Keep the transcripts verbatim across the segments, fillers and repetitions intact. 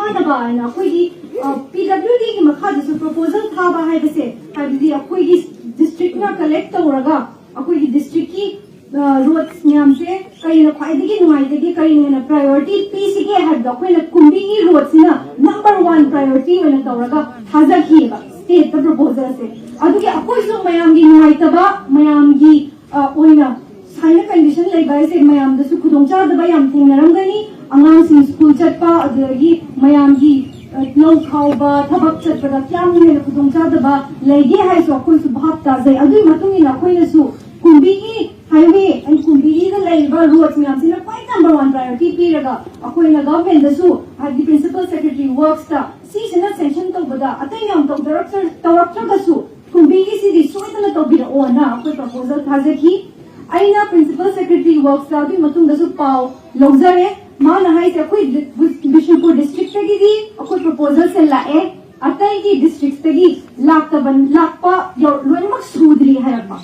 ꯀꯥꯟꯅꯕ ꯍꯥꯏꯅ ꯑꯩꯈꯣꯏꯒꯤ ꯄꯤ ꯗꯕ꯭ꯂꯤꯎ ꯗꯤꯒꯤ ꯃꯈꯥꯗꯁꯨ ꯄ꯭ꯔꯣꯄꯣꯖꯦꯜ ꯊꯥꯕ ꯍꯥꯏꯕꯁꯦ, ꯍꯥꯏꯕꯗꯤ ꯑꯩꯈꯣꯏꯒꯤ ꯗꯤꯁꯇ꯭ꯔꯤꯛꯅ ꯀꯂꯦꯛ ꯇꯧꯔꯒ ꯑꯩꯈꯣꯏꯒꯤ ꯗꯤꯁꯇ꯭ꯔꯤꯛꯀꯤ ꯔꯣꯗꯁ ꯃꯌꯥꯝꯁꯦ ꯀꯔꯤꯅ ꯈ꯭ꯋꯥꯏꯗꯒꯤ ꯅꯨꯡꯉꯥꯏꯇꯒꯦ, ꯀꯔꯤꯅ ꯍꯦꯟꯅ ꯄ꯭ꯔꯥꯏꯌꯣꯔꯤꯇꯤ ꯄꯤꯁꯤꯒꯦ ꯍꯥꯏꯕꯗꯣ ꯑꯩꯈꯣꯏꯅ ꯀꯨꯝꯕꯤꯒꯤ ꯔꯣꯗꯁꯤꯅ ꯅꯝꯕꯔ ꯋꯥꯟ ꯄ꯭ꯔꯥꯏꯌꯣꯔꯤꯇꯤ ꯑꯣꯏꯅ ꯇꯧꯔꯒ ꯊꯥꯖꯈꯤꯑꯕ ꯁ꯭ꯇꯦꯠꯇ ꯄ꯭ꯔꯣꯄꯣꯖꯦꯜꯁꯦ꯫ ꯑꯗꯨꯒꯤ ꯑꯩꯈꯣꯏꯁꯨ ꯃꯌꯥꯝꯒꯤ ꯅꯨꯡꯉꯥꯏꯇꯕ, ꯃꯌꯥꯝꯒꯤ ꯑ, ꯑꯣꯏꯅ ꯁꯨꯃꯥꯏꯅ ꯀꯟꯗꯤꯁꯟ ꯂꯩꯕ ꯍꯥꯏꯁꯦ ꯃꯌꯥꯝꯗꯁꯨ ꯈꯨꯗꯣꯡꯆꯥꯗꯕ ꯌꯥꯝ ꯊꯦꯡꯅꯔꯝꯒꯅꯤ꯫ ꯑꯉꯥꯡꯁꯤꯡ ꯁ꯭ꯀꯨꯜ ꯆꯠꯄ, ꯑꯗꯨꯗꯒꯤ ꯃꯌꯥꯝꯒꯤ ꯑ, ꯂꯧ ꯈꯥꯎꯕ, ꯊꯕꯛ ꯆꯠꯄꯗ ꯀꯌꯥꯝ ꯍꯦꯟꯅ ꯈꯨꯗꯣꯡꯆꯥꯗꯕ ꯂꯩꯒꯦ ꯍꯥꯏꯁꯨ ꯑꯩꯈꯣꯏꯁꯨ ꯚꯥꯞ ꯇꯥꯖꯩ꯫ ꯑꯗꯨꯒꯤ ꯃꯇꯨꯡ ꯏꯟꯅ ꯑꯩꯈꯣꯏꯅꯁꯨ ꯀꯨꯝꯕꯤꯒꯤ ꯍꯥꯏꯋꯦ and ꯀꯨꯝꯕꯤꯒꯤꯗ ꯂꯩꯔꯤꯕ ꯔꯣꯗ ꯃꯌꯥꯝꯁꯤꯅ ꯈ꯭ꯋꯥꯏ ꯅꯝꯕꯔ ꯋꯥꯟ ꯄ꯭ꯔꯥꯏꯌꯣꯔꯤꯇꯤ ꯄꯤꯔꯒ ꯑꯩꯈꯣꯏꯅ ꯒꯚꯔꯟꯃꯦꯟꯗꯁꯨ, ꯍꯥꯏꯗꯤ ꯄ꯭ꯔꯤꯟꯁꯤꯄꯜ ꯁꯦꯀ꯭ꯔꯦꯇꯔꯤ ꯋꯔꯛꯁꯇ ꯁꯤꯁꯤꯅ ꯁꯦꯡꯁꯟ ꯇꯧꯕꯗ ꯑꯇꯩ ꯃꯌꯥꯝ ꯇꯧꯖꯔꯛꯇ꯭ꯔ-, ꯇꯧꯔꯛꯇ꯭ꯔꯒꯁꯨ ꯀꯨꯝꯕꯤꯒꯤꯁꯤꯗꯤ ꯁꯣꯏꯗꯅ ꯇꯧꯕꯤꯔꯛꯑꯣꯅ ꯑꯩꯈꯣꯏ ꯄ꯭ꯔꯄꯣꯖꯦꯜ ꯊꯥꯖꯈꯤ꯫ ꯑꯩꯅ ꯄ꯭ꯔꯤꯟꯁꯤꯄꯜ ꯁꯦꯀ꯭ꯔꯦꯇꯔꯤ ꯋꯔꯛꯁꯇ ꯑꯗꯨꯒꯤ ꯃꯇꯨꯡꯗꯁꯨ ꯄꯥꯎ ꯂꯧꯖꯔꯦ꯫ ꯃꯥꯅ ꯍꯥꯏꯁꯦ ꯑꯩꯈꯣꯏ ꯗꯤ-, ꯕꯤꯁꯅꯨꯄꯨꯔ ꯗꯤꯁꯇ꯭ꯔꯤꯛꯇꯒꯤꯗꯤ ꯑꯩꯈꯣꯏ ꯄ꯭ꯔꯄꯣꯖꯦꯜꯁꯦ ꯂꯥꯛꯑꯦ, ꯑꯇꯩꯒꯤ ꯗꯤꯁꯇ꯭ꯔꯤꯛꯇꯒꯤ ꯂꯥꯛꯇꯕ, ꯂꯥꯛꯄ ꯌꯧ-, ꯂꯣꯏꯅꯃꯛ ꯁꯨꯗ꯭ꯔꯤ ꯍꯥꯏꯔꯛꯄ꯫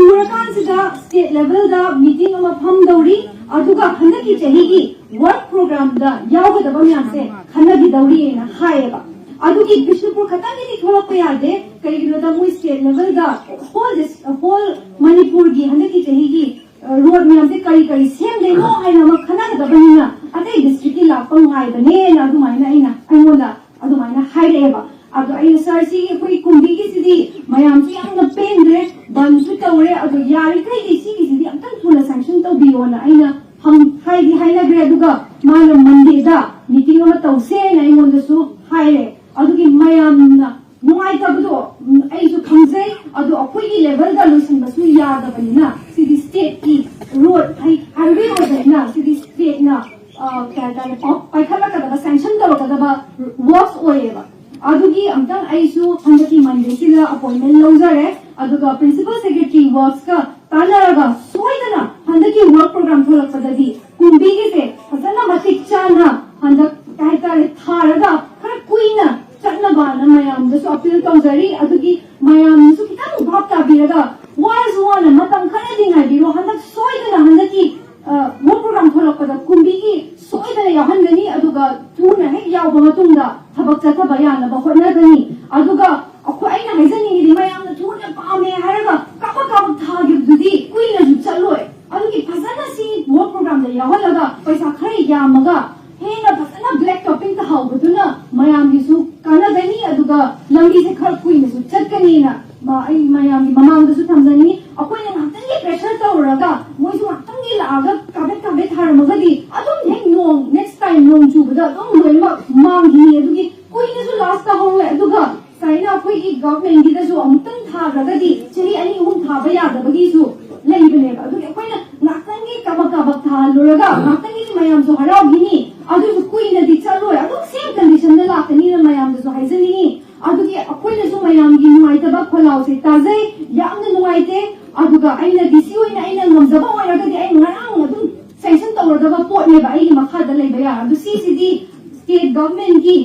ꯁꯨꯔꯀꯥꯟꯁꯤꯗ ꯁ꯭ꯇꯦꯠ ꯂꯦꯚꯦꯜꯗ ꯃꯤꯇꯤꯡ ꯑꯃ ꯐꯝꯗꯧꯔꯤ, ꯑꯗꯨꯒ ꯍꯟꯗꯛꯀꯤ ꯆꯍꯤꯒꯤ ꯋꯔꯛ ꯄ꯭ꯔꯣꯒ꯭ꯔꯥꯝꯗ ꯌꯥꯎꯒꯗꯕ ꯃꯌꯥꯝꯁꯦ ꯈꯟꯅꯈꯤꯗꯧꯔꯤꯅ ꯍꯥꯏꯌꯦꯕ꯫ ꯑꯗꯨꯒꯤ ꯕꯤꯁꯅꯨꯄꯨꯔ ꯈꯛꯇꯪꯒꯤꯗꯤ ꯊꯣꯛꯂꯛꯄ ꯌꯥꯗꯦ, ꯀꯩꯒꯤꯅꯣꯗ ꯃꯣꯏ ꯁ꯭ꯇꯦꯠ ꯂꯦꯚꯦꯜꯗ ꯍꯣꯜ ꯗꯤꯁ-, ꯍꯣꯜ ꯃꯅꯤꯄꯨꯔꯒꯤ ꯍꯟꯗꯛꯀꯤ ꯆꯍꯤꯒꯤ, ꯑ, ꯔꯣꯗ ꯃꯌꯥꯝꯁꯦ ꯀꯔꯤ ꯀꯔꯤ ꯁꯦꯝꯗꯣꯏꯅꯣ ꯍꯥꯏꯅ ꯑꯃ ꯈꯟꯅꯒꯗꯕꯅꯤꯅ ꯑꯇꯩ ꯗꯤꯁꯇ꯭ꯔꯤꯛꯀꯤ ꯂꯥꯛꯄ ꯉꯥꯏꯕꯅꯦꯅ ꯑꯗꯨꯃꯥꯏꯅ ꯑꯩꯅ, ꯑꯩꯉꯣꯟꯗ ꯑꯗꯨꯃꯥꯏꯅ ꯍꯥꯏꯔꯛꯑꯦꯕ꯫ ꯑꯗꯣ ꯑꯩꯅ, "ꯁꯥꯔ, ꯁꯤꯒꯤ ꯑꯩꯈꯣꯏ ꯀꯨꯝꯕꯤꯒꯤꯁꯤꯗꯤ ꯃꯌꯥꯝꯁꯨ ꯌꯥꯝꯅ ꯄꯦꯟꯗ꯭ꯔꯦ, ꯕꯟꯁꯨ ꯇꯧꯔꯦ, ꯑꯗꯣ ꯌꯥꯔꯤꯈꯩꯗꯤ ꯁꯤꯒꯤꯁꯤꯗꯤ ꯑꯝꯇꯪ ꯊꯨꯅ ꯁꯦꯡꯁꯟ ꯇꯧꯕꯤꯌꯣꯅ" ꯑꯩꯅ ꯍꯪ-, ꯍꯥꯏꯗꯤ ꯍꯥꯏꯅꯈ꯭ꯔꯦ꯫ ꯑꯗꯨꯒ ꯃꯥꯅ ꯃꯟꯗꯦꯗ ꯃꯤꯇꯤꯡ ꯑꯃ ꯇꯧꯁꯦꯅ ꯑꯩꯉꯣꯟꯗꯁꯨ ꯍꯥꯏꯔꯦ꯫ ꯑꯗꯨꯒꯤ ꯃꯌꯥꯝꯅ ꯅꯨꯡꯉꯥꯏꯇꯕꯗꯣ, ꯎꯝ, ꯑꯩꯁꯨ ꯈꯪꯖꯩ꯫ ꯑꯗꯣ ꯑꯩꯈꯣꯏꯒꯤ ꯂꯦꯚꯦꯜꯗ ꯂꯣꯏꯁꯤꯟꯕꯁꯨ ꯌꯥꯗꯕꯅꯤꯅ ꯁꯤꯗꯤ ꯁ꯭ꯇꯦꯠꯀꯤ ꯔꯣꯗ ꯍꯥꯏ-, ꯍꯥꯏꯋꯦ ꯑꯣꯏꯕꯅꯤꯅ ꯁꯤꯗꯤ ꯁ꯭ꯇꯦꯠꯅ, ꯑ, ꯀꯩ ꯍꯥꯏꯇꯥꯔꯦ, ꯄꯥꯎ-, ꯄꯥꯏꯈꯠꯂꯛꯀꯗꯕ, ꯁꯦꯡꯁꯟ ꯇꯧꯔꯛꯀꯗꯕ ꯋꯔꯛꯁ ꯑꯣꯏꯌꯦꯕ꯫ ꯑꯗꯨꯒꯤ ꯑꯝꯇꯪ ꯑꯩꯁꯨ ꯍꯟꯗꯛꯀꯤ ꯃꯟꯗꯦꯁꯤꯗ ꯑꯄꯣꯏꯟꯃꯦꯟ ꯂꯧꯖꯔꯦ꯫ ꯑꯗꯨꯒ ꯄ꯭ꯔꯤꯟꯁꯤꯄꯜ ꯁꯦꯀ꯭ꯔꯦꯇꯔꯤ ꯋꯔꯛꯁꯀ ꯇꯥꯟꯅꯔꯒ ꯁꯣꯏꯗꯅ ꯍꯟꯗꯛꯀꯤ ꯋꯔꯛ ꯄ꯭ꯔꯣꯒ꯭ꯔꯥꯝ ꯊꯣꯛꯂꯛꯄꯗꯗꯤ ꯀꯨꯝꯕꯤꯒꯤꯁꯦ ꯐꯖꯅ ꯃꯇꯤꯛ ꯆꯥꯅ ꯍꯟꯗꯛ, ꯀꯩ ꯍꯥꯏꯇꯥꯔꯦ, ꯊꯥꯔꯒ ꯈꯔ ꯀꯨꯏꯅ ꯆꯠꯅꯕꯅ ꯃꯌꯥꯝꯗꯁꯨ ꯑꯄꯤꯜ ꯇꯧꯖꯔꯤ꯫ ꯑꯗꯨꯒꯤ ꯃꯌꯥꯝꯅꯁꯨ ꯈꯤꯇꯪ ꯚꯥꯞ ꯇꯥꯕꯤꯔꯒ ꯋꯥꯔꯁꯨ ꯋꯥꯅ ꯃꯇꯝ ꯈꯔꯗꯤ ꯉꯥꯏꯕꯤꯔꯣ꯫ ꯍꯟꯗꯛ ꯁꯣꯏꯗꯅ ꯍꯟꯗꯛꯀꯤ, ꯑ, ꯋꯔꯛ ꯄ꯭ꯔꯣꯒ꯭ꯔꯥꯝ ꯊꯣꯛꯂꯛꯄꯗ ꯀꯨꯝꯕꯤꯒꯤ ꯁꯣꯏꯗꯅ ꯌꯥꯎꯍꯟꯒꯅꯤ꯫ ꯑꯗꯨꯒ ꯊꯨꯅ ꯍꯦꯛ ꯌꯥꯎꯕ ꯃꯇꯨꯡꯗ ꯊꯕꯛ ꯆꯠꯊꯕ ꯌꯥꯅꯕ ꯍꯣꯠꯅꯒꯅꯤ꯫ ꯑꯗꯨꯒ ꯑꯩꯈꯣꯏ, ꯑꯩꯅ ꯍꯥꯏꯖꯅꯤꯡꯉꯤꯗꯤ, ꯃꯌꯥꯝꯅ ꯊꯨꯅ ꯄꯥꯝꯃꯦ ꯍꯥꯏꯔꯒ ꯀꯥꯕꯛ ꯀꯥꯕꯛ ꯊꯥꯈꯤꯕꯗꯨꯗꯤ ꯀꯨꯏꯅꯁꯨ ꯆꯠꯂꯣꯏ꯫ ꯑꯗꯨꯒꯤ ꯐꯖꯅ ꯁꯤ ꯋꯥꯔꯛ ꯄ꯭ꯔꯣꯒ꯭ꯔꯥꯝꯗ ꯌꯥꯎꯍꯜꯂꯒ ꯄꯩꯁꯥ ꯈꯔ ꯌꯥꯝꯃꯒ ꯍꯦꯟꯅ ꯐꯖꯅ ꯕ꯭ꯂꯦꯛ ꯇꯣꯞꯄꯤꯡ ꯇꯥꯍꯧꯕꯗꯨꯅ ꯃꯌꯥꯝꯒꯤꯁꯨ ꯀꯥꯟꯅꯒꯅꯤ, ꯑꯗꯨꯒ ꯂꯝꯕꯤꯁꯦ ꯈꯔ ꯀꯨꯏꯅꯁꯨ ꯆꯠꯀꯅꯤꯅ ꯃ-, ꯑꯩ ꯃꯌꯥꯝꯒꯤ ꯃꯃꯥꯡꯗꯁꯨ ꯊꯝꯖꯅꯤꯡꯉꯤ꯫ ꯑꯩꯈꯣꯏꯅ ꯉꯥꯛꯇꯪꯒꯤ ꯄ꯭ꯔꯦꯁꯔ ꯇꯧꯔꯒ ꯃꯣꯏꯁꯨ ꯉꯥꯛꯇꯪꯒꯤ ꯂꯥꯛꯑꯒ ꯀꯥꯕꯦꯠ ꯀꯥꯕꯦꯠ ꯊꯥꯔꯝꯃꯒꯗꯤ ꯑꯗꯨꯝ ꯍꯦꯛ ꯅꯣꯡ, ꯅꯦꯛꯁ ꯇꯥꯏꯝ ꯅꯣꯡ ꯆꯨꯕꯗ ꯑꯗꯨꯝ ꯂꯣꯏꯅꯃꯛ ꯃꯥꯡꯈꯤꯅꯤ꯫ ꯑꯗꯨꯒꯤ ꯀꯨꯏꯅꯁꯨ ꯂꯥꯁ ꯇꯥꯍꯧꯔꯦ꯫ ꯑꯗꯨꯒ ꯁꯨꯃꯥꯏꯅ ꯑꯩꯈꯣꯏꯒꯤ ꯒꯚꯔꯟꯃꯦꯟꯒꯤꯗꯁꯨ ꯑꯃꯨꯛꯇꯪ ꯊꯥꯈ꯭ꯔꯒꯗꯤ ꯆꯍꯤ ꯑꯅꯤ ꯑꯍꯨꯝ ꯊꯥꯕ ꯌꯥꯗꯕꯒꯤꯁꯨ ꯂꯩꯕꯅꯦꯕ꯫ ꯑꯗꯨꯒꯤ ꯑꯩꯈꯣꯏꯅ ꯉꯥꯛꯇꯪꯒꯤ ꯀꯥꯕꯛ ꯀꯥꯕꯛ ꯊꯥꯍꯜꯂꯨꯔꯒ ꯉꯥꯛꯇꯪꯒꯤꯗꯤ ꯃꯌꯥꯝꯁꯨ ꯍꯔꯥꯎꯈꯤꯅꯤ, ꯑꯗꯨꯁꯨ ꯀꯨꯏꯅꯗꯤ ꯆꯠꯂꯣꯏ, ꯑꯗꯨꯝ ꯁꯦꯝ ꯀꯟꯗꯤꯁꯟꯗ ꯂꯥꯛꯀꯅꯤꯅ ꯃꯌꯥꯝꯗꯁꯨ ꯍꯥꯏꯖꯅꯤꯡꯉꯤ꯫ ꯑꯗꯨꯒꯤ ꯑꯩꯈꯣꯏꯅꯁꯨ ꯃꯌꯥꯝꯒꯤ ꯅꯨꯡꯉꯥꯏꯇꯕ ꯈꯣꯜꯂꯥꯎꯁꯦ ꯇꯥꯖꯩ, ꯌꯥꯝꯅ ꯅꯨꯡꯉꯥꯏꯇꯦ꯫ ꯑꯗꯨꯒ ꯑꯩꯅ ꯗꯤ ꯁꯤ ꯑꯣꯏꯅ ꯑꯩꯅ ꯉꯝꯖꯕ ꯑꯣꯏꯔꯒꯗꯤ ꯑꯩ ꯉꯔꯥꯡ ꯑꯗꯨꯝ ꯁꯦꯡꯁꯟ ꯇꯧꯔꯗꯕ ꯄꯣꯠꯅꯦꯕ ꯑꯩꯒꯤ ꯃꯈꯥꯗ ꯂꯩꯕ ꯌꯥꯔ꯫ ꯑꯗꯨ ꯁꯤꯁꯤꯗꯤ ꯁ꯭ꯇꯦꯠ ꯒꯚꯔꯟꯃꯦꯟꯠꯀꯤ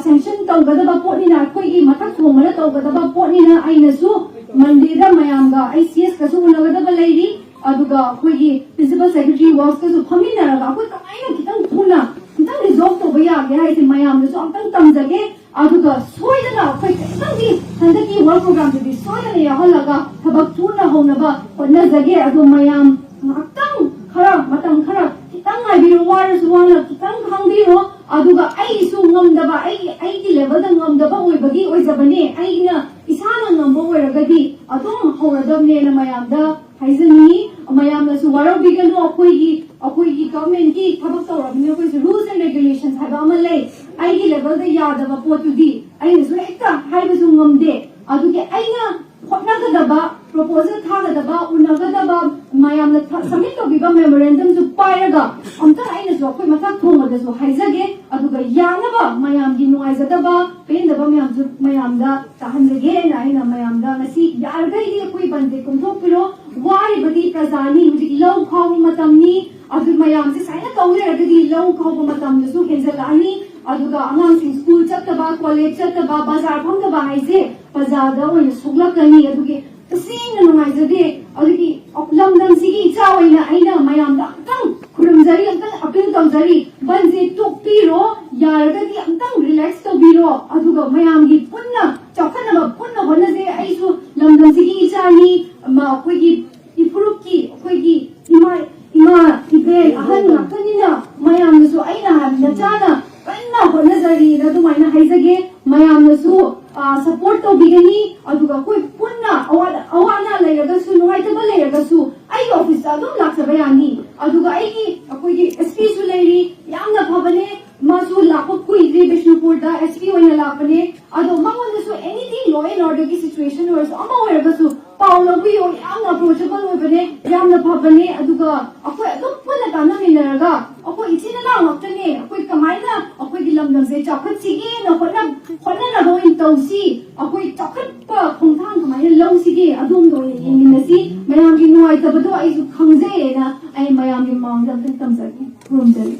ꯁꯦꯡꯁꯟ ꯇꯧꯒꯗꯕ ꯄꯣꯠꯅꯤꯅ, ꯑꯩꯈꯣꯏꯒꯤ ꯃꯊꯛ ꯊꯣꯡꯕꯅ ꯇꯧꯒꯗꯕ ꯄꯣꯠꯅꯤꯅ, ꯑꯩꯅꯁꯨ ꯃꯟꯗꯦꯗ ꯃꯌꯥꯝꯒ ꯑꯩ ꯁꯤ ꯑꯦꯁꯀꯁꯨ ꯎꯅꯒꯗꯕ ꯂꯩꯔꯤ꯫ ꯑꯗꯨꯒ ꯑꯩꯈꯣꯏꯒꯤ ꯄ꯭ꯔꯤꯟꯁꯤꯄꯜ ꯁꯦꯀ꯭ꯔꯦꯇꯔꯤ ꯋꯥꯔꯛꯁꯀꯁꯨ ꯐꯝꯃꯤꯟꯅꯔꯒ ꯑꯩꯈꯣꯏ ꯀꯃꯥꯏꯅ ꯈꯤꯇꯪ ꯊꯨꯅ ꯈꯤꯇꯪ ꯔꯤꯖꯣꯜꯕ ꯇꯧꯕ ꯌꯥꯒꯦ ꯍꯥꯏꯁꯦ ꯃꯌꯥꯝꯗꯁꯨ ꯑꯝꯇꯪ ꯇꯝꯖꯒꯦ꯫ ꯑꯗꯨꯒ ꯁꯣꯏꯗꯅ ꯑꯩꯈꯣꯏ ꯈꯤꯇꯪꯗꯤ ꯍꯟꯗꯛꯀꯤ ꯋꯥꯔꯛ ꯄ꯭ꯔꯣꯒ꯭ꯔꯥꯝꯗꯗꯤ ꯁꯣꯏꯗꯅ ꯌꯥꯎꯍꯜꯂꯒ ꯊꯕꯛ ꯊꯨꯅ ꯍꯧꯅꯕ ꯍꯣꯠꯅꯖꯒꯦ꯫ ꯑꯗꯣ ꯃꯌꯥꯝ ꯉꯥꯏꯍꯥꯛꯇꯪ, ꯈꯔ ꯃꯇꯝ ꯈꯔ ꯈꯤꯇꯪ ꯉꯥꯏꯕꯤꯔꯣ, ꯋꯥꯔꯁꯨ ꯋꯥꯅ ꯈꯤꯇꯪ ꯈꯥꯡꯕꯤꯔꯣ꯫ ꯑꯗꯨꯒ ꯑꯩꯒꯤꯁꯨ ꯉꯝꯗꯕ, ꯑꯩꯒꯤ, ꯑꯩꯒꯤ ꯂꯦꯚꯦꯜꯗ ꯉꯝꯗꯕ ꯑꯣꯏꯕꯒꯤ ꯑꯣꯏꯖꯕꯅꯦ꯫ ꯑꯩꯅ ꯏꯁꯥꯅ ꯉꯝꯕ ꯑꯣꯏꯔꯒꯗꯤ ꯑꯗꯨꯝ ꯍꯧꯔꯗꯕꯅꯦꯅ ꯃꯌꯥꯝꯗ ꯍꯥꯏꯖꯅꯤꯡꯉꯤ꯫ ꯃꯌꯥꯝꯅꯁꯨ ꯋꯥꯔꯧꯕꯤꯒꯅꯨ, ꯑꯩꯈꯣꯏꯒꯤ, ꯑꯩꯈꯣꯏꯒꯤ ꯒꯚꯔꯟꯃꯦꯟꯠꯀꯤ ꯊꯕꯛ ꯇꯧꯔꯕꯅꯤꯅ ꯑꯩꯈꯣꯏꯁꯨ ꯔꯨꯜꯁ ꯑꯦꯟ ꯔꯦꯒꯨꯂꯦꯁꯟꯁ ꯍꯥꯏꯕ ꯑꯃ ꯂꯩ꯫ ꯑꯩꯒꯤ ꯂꯦꯚꯦꯜꯗ ꯌꯥꯗꯕ ꯄꯣꯠꯇꯨꯗꯤ ꯑꯩꯅꯁꯨ ꯍꯦꯛꯇ ꯍꯥꯏꯕꯁꯨ ꯉꯝꯗꯦ꯫ ꯑꯗꯨꯒꯤ ꯑꯩꯅ ꯍꯣꯠꯅꯒꯗꯕ, ꯄ꯭ꯔꯣꯄꯣꯖꯦꯜ ꯊꯥꯒꯗꯕ, ꯎꯅꯒꯗꯕ, ꯃꯌꯥꯝꯅ ꯊ-, ꯁꯕꯃꯤꯠ ꯇꯧꯕꯤꯕ ꯃꯦꯃꯣꯔꯦꯟꯗꯝꯁꯨ ꯄꯥꯏꯔꯒ ꯑꯝꯇ ꯑꯩꯅꯁꯨ ꯑꯩꯈꯣꯏ ꯃꯊꯛ ꯊꯣꯡꯕꯗꯁꯨ ꯍꯥꯏꯖꯒꯦ꯫ ꯑꯗꯨꯒ ꯌꯥꯅꯕ ꯃꯌꯥꯝꯒꯤ ꯅꯨꯡꯉꯥꯏꯖꯗꯕ, ꯄꯦꯟꯗꯕ ꯃꯌꯥꯝꯁꯨ ꯃꯌꯥꯝꯗ ꯇꯥꯍꯟꯖꯒꯦꯅ ꯑꯩꯅ ꯃꯌꯥꯝꯗ ꯉꯁꯤ ꯌꯥꯔꯤꯈꯩꯗꯤ ꯑꯩꯈꯣꯏ ꯕꯟꯁꯦ ꯀꯣꯝꯊꯣꯛꯄꯤꯔꯣ꯫ ꯋꯥꯔꯤꯕꯗꯤ ꯄ꯭ꯔꯖꯥꯅꯤ꯫ ꯍꯧꯖꯤꯛ ꯂꯧ ꯈꯥꯎꯕ ꯃꯇꯝꯅꯤ꯫ ꯑꯗꯨ ꯃꯌꯥꯝꯁꯦ ꯁꯨꯃꯥꯏꯅ ꯇꯧ ꯂꯩꯔꯒꯗꯤ ꯂꯧ ꯈꯥꯎꯕ ꯃꯇꯝꯗꯁꯨ ꯍꯦꯟꯖꯜꯂꯛꯑꯅꯤ꯫ ꯑꯗꯨꯒ ꯑꯉꯥꯡꯁꯤꯡ ꯁ꯭ꯀꯨꯜ ꯆꯠꯇꯕ, ꯀꯣꯂꯦꯖ ꯆꯠꯇꯕ, ꯕꯖꯥꯔ ꯐꯝꯗꯕ ꯍꯥꯏꯁꯦ ꯄ꯭ꯔꯖꯥꯗ ꯑꯣꯏꯅ ꯁꯣꯛꯂꯛꯀꯅꯤ꯫ ꯑꯗꯨꯒꯤ ꯇꯁꯦꯡꯅ ꯅꯨꯡꯉꯥꯏꯖꯗꯦ꯫ ꯑꯗꯨꯒꯤ ꯂꯝꯗꯝꯁꯤꯒꯤ ꯏꯆꯥ ꯑꯣꯏꯅ ꯑꯩꯅ ꯃꯌꯥꯝꯗ ꯑꯝꯇꯪ ꯈꯨꯔꯨꯝꯖ- ꯖꯔꯤ, ꯑꯝꯇꯪ ꯑꯄꯤꯜ ꯇꯧꯖꯔꯤ, ꯕꯟꯁꯦ ꯇꯣꯛꯄꯤꯔꯣ, ꯌꯥꯔꯒꯗꯤ ꯑꯝꯇꯪ ꯔꯤꯂꯦꯛꯁ ꯇꯧꯕꯤꯔꯣ, ꯑꯗꯨꯒ ꯃꯌꯥꯝꯒꯤ ꯄꯨꯟꯅ ꯆꯥꯎꯈꯠꯅꯕ ꯄꯨꯟꯅ ꯍꯣꯠꯅꯁꯦ꯫ ꯑꯩꯁꯨ ꯂꯝꯗꯝꯁꯤꯒꯤ ꯏꯆꯥꯅꯤ, ꯃ-, ꯑꯩꯈꯣꯏꯒꯤ ꯏꯐꯨꯔꯨꯞꯀꯤ, ꯑꯩꯈꯣꯏꯒꯤ ꯏꯃꯥ, ꯏꯃꯥ, ꯏꯕꯦꯟ, ꯑꯍꯟ ꯉꯥꯛꯇꯅꯤꯅ ꯃꯌꯥꯝꯅꯁꯨ ꯑꯩꯅ ꯍꯥꯏꯕ ꯅꯆꯥꯅ ꯀꯟꯅ ꯍꯣꯠꯅꯖꯔꯤꯅ ꯑꯗꯨꯃꯥꯏꯅ ꯍꯥꯏꯖꯒꯦ꯫ ꯃꯌꯥꯝꯅꯁꯨ ꯁꯄꯣꯔꯠ ꯇꯧꯕꯤꯒꯅꯤ, ꯑꯗꯨꯒ ꯑꯩꯈꯣꯏ ꯄꯨꯟꯅ ꯑꯋꯥ ꯑꯋꯥ ꯑꯅꯥ ꯂꯩꯔꯒꯁꯨ, ꯅꯨꯡꯉꯥꯏꯇꯕ ꯂꯩꯔꯒꯁꯨ ꯑꯩꯒꯤ ꯑꯣꯐꯤꯁꯇ ꯑꯗꯨꯝ ꯂꯥꯛꯆꯕ ꯌꯥꯅꯤ꯫ ꯑꯗꯨꯒ ꯑꯩꯒꯤ, ꯑꯩꯈꯣꯏꯒꯤ ꯑꯦꯁ ꯄꯤꯁꯨ ꯂꯩꯔꯤ, ꯌꯥꯝꯅ ꯐꯕꯅꯦ꯫ ꯃꯥꯁꯨ ꯂꯥꯛꯄ ꯀꯨꯏꯗ꯭ꯔꯤ, ꯕꯤꯁꯅꯨꯄꯨꯔꯗ ꯑꯦꯁ ꯄꯤ ꯑꯣꯏꯅ ꯂꯥꯛꯄꯅꯦ꯫ ꯑꯗꯣ ꯃꯉꯣꯟꯗꯁꯨ ꯑꯦꯅꯤꯊꯤꯡ, ꯂꯣ ꯑꯦꯟ ꯑꯣꯔꯗꯔꯒꯤ ꯁꯤꯆꯨꯋꯦꯁꯟ ꯑꯣꯏꯔꯁꯨ, ꯑꯃ ꯑꯣꯏꯔꯒꯁꯨ ꯄꯥꯎ ꯂꯧꯕꯤꯌꯣ꯫ ꯌꯥꯝꯅ ꯑꯦꯄ꯭ꯔꯣꯆꯦꯕꯜ ꯑꯣꯏꯕꯅꯦ, ꯌꯥꯝꯅ ꯐꯕꯅꯦ꯫ ꯑꯗꯨꯒ ꯑꯩꯈꯣꯏ ꯑꯗꯨꯝ ꯄꯨꯟꯅ ꯇꯥꯟꯅꯃꯤꯟꯅꯔꯒ ꯑꯩꯈꯣꯏ ꯏꯆꯤꯟ ꯏꯅꯥꯎ ꯉꯥꯛꯇꯅꯦ, ꯑꯩꯈꯣꯏ ꯀꯃꯥꯏꯅ ꯑꯩꯈꯣꯏꯒꯤ ꯂꯝꯗꯝꯁꯦ ꯆꯥꯎꯈꯠꯁꯤꯒꯦꯅ ꯍꯣꯠꯅ ꯍꯣꯠꯅꯅꯕ ꯑꯣꯏꯅ ꯇꯧꯁꯤ, ꯑꯩꯈꯣꯏ ꯆꯥꯎꯈꯠꯄ ꯈꯣꯡꯊꯥꯡ ꯀꯃꯥꯏꯅ ꯂꯧꯁꯤꯒꯦ, ꯑꯗꯣꯝꯗ ꯑꯣꯏꯅ ꯌꯦꯡꯃꯤꯟꯅꯁꯤ꯫ ꯃꯌꯥꯝꯒꯤ ꯅꯨꯡꯉꯥꯏꯇꯕꯗꯣ ꯑꯩꯁꯨ ꯈꯪꯖꯩꯌꯦꯅ ꯑꯩ ꯃꯌꯥꯝꯒꯤ ꯃꯃꯥꯡꯗ ꯑꯝꯇꯪ ꯇꯝꯖꯒꯦ, ꯈꯨꯔꯨꯝꯖꯔꯤ꯫